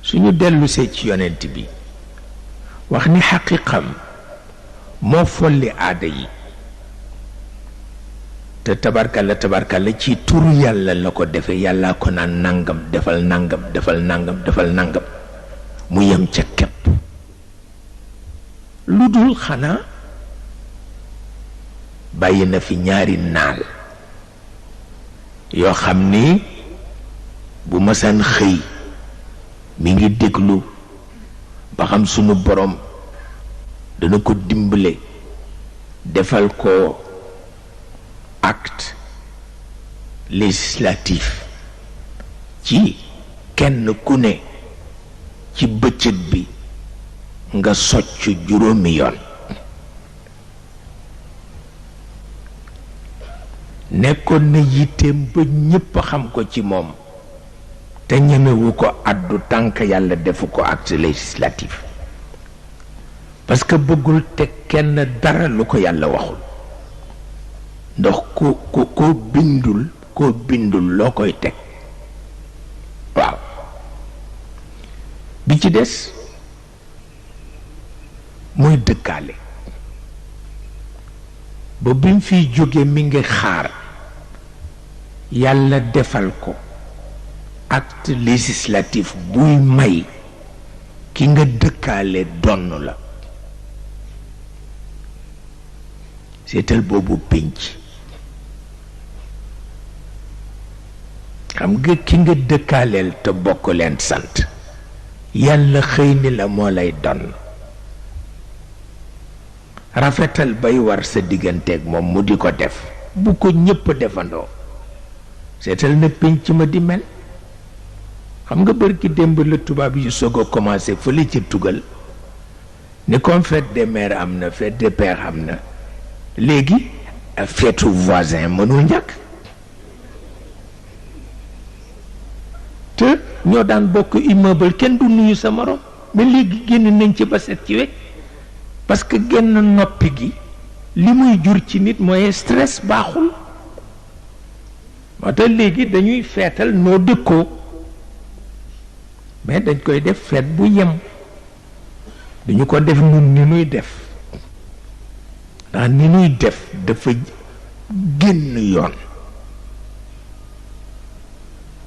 suñu dellusee ci yonent bi wax ni xaqiqam moo folli aada yi te tabarkalla ci turu yàlla la ko defee yàlla ko naan nangam defal nangam defal nangam defal nangam mu yem ca képp lu dul xanaa bàyyi na fi ñaari naal yoo xam ni bu masaan xëy mi ngi déglu ba xam sunu borom dana ko dimbale defal ko acte législatif ci kenn ku ne ci bëccëg bi nga socc juróomi yoon nekkoon na yitteem ba ñépp xam ko ci moom te ñemewu ko addu tànk yàlla defu ko acte législatif parce que bëggul te kenn dara lu ko yàlla waxul ndax koo bindul loo koy teg waaw bi ci des mooy dëkkaale ba bi mu fiy jóge mi ngi xaar yàlla defal ko acte législatif buy may ki nga dëkkaale donn la seetal boobu pénc xam nga ki nga dëkkaaleel te bokk leen sant yàlla xëy ni la moo lay donn rafetal bay war sa digganteeg moom mu di ko def bu ko ñépp defandoo seetal na pénc ma di mel xam nga bërki démb la tubaab yu soog a commencé fële ci tugal ni comme fête des mères am na fête des pères am na léegi feetu voisin mënul ñàkk te ñoo daan bokk immeuble kenn du nuyu sa morom mais léegi génn nañ ci ba set ci wecc parce que génn noppi gi li muy jur ci nit mooy stress baaxul moo tax léegi dañuy feetal noo dëkkoo mais dañ koy def feet bu yem dañu ko def nun ni nuy def ndax ni nuy def dafa génn yoon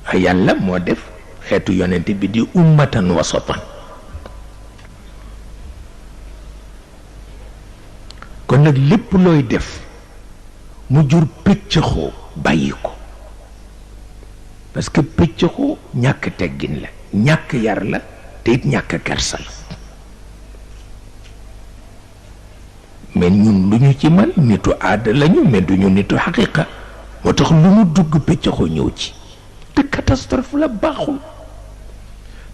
a yàlla moo def xeetu yonent bi di ummatan wasatan kon nag lépp looy def mu jur pëccëxoo bàyyi ko parce que pëccëxoo ñàkk teggin la ñàkk yar la te it ñàkk kersa la mais ñun lu ñu ci man nitu aada lañu mais duñu nitu xaqiqa moo tax lu mu dugg pëccëxoo ñëw ci te catastrophe la baaxul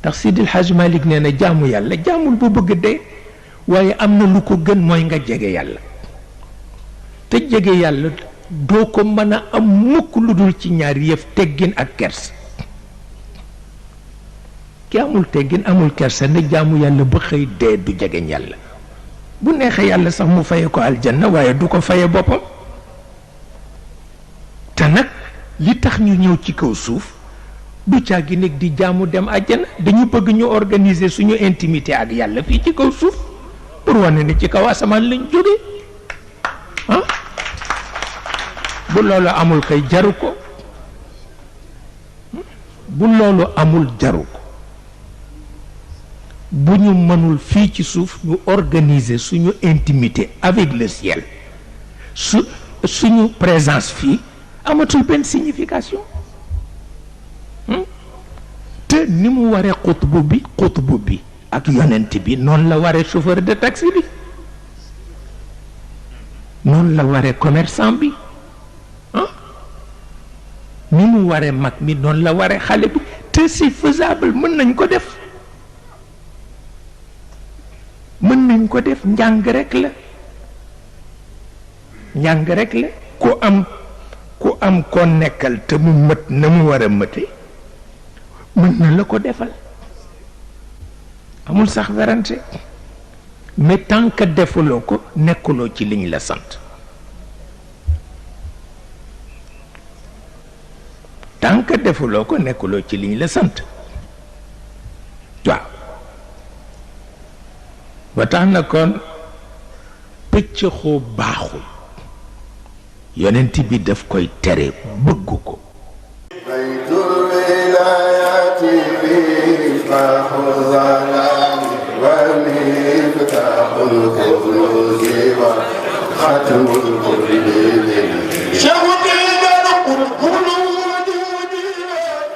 ndax Sidil Hadj Malick nee na jaamu yàlla jaamul bu bëgg dee waaye am na lu ko gën mooy nga jege yàlla te jege yàlla doo ko mën a am mukk lu dul ci ñaari yëf teggin ak kersa ki amul teggin amul kersa ne jaamu yàlla ba xëy dee du jegeñ yàlla bu neexee yàlla sax mu faye ko aljanna waaye du ko faye boppam te nag li tax ñu ñëw ci kaw suuf du caagi nekk di jaamu dem àjjana dañu bëgg ñu organiser suñu intimité ak yàlla fii ci kaw suuf pour wane ne ci kaw asamaan lañ jóge ah bu loolu amul kay jaru ko bu loolu amul jaru ko bu ñu mënul fii ci suuf ñu organiser suñu intimité avec le ciel suñu présence fii amatul benn signification te ni mu waree xutbu bi ak yonent bi noonu la waree chauffeur de taxi bi noonu la waree commerçant bi ni mu waree mag mi noonu la waree xale bi te c'est faisable mën nañ ko def njàng rek la ku am ko nekkal te mu mët na mu war a mëte mën na la ko defal amul sax werante mais tant que defuloo ko nekkuloo ci liñ la sant tant que defuloo ko nekkuloo ci liñ la sant waaw ba tax na kon pëccëxoo baaxul yonent bi daf koy tere bëgg ko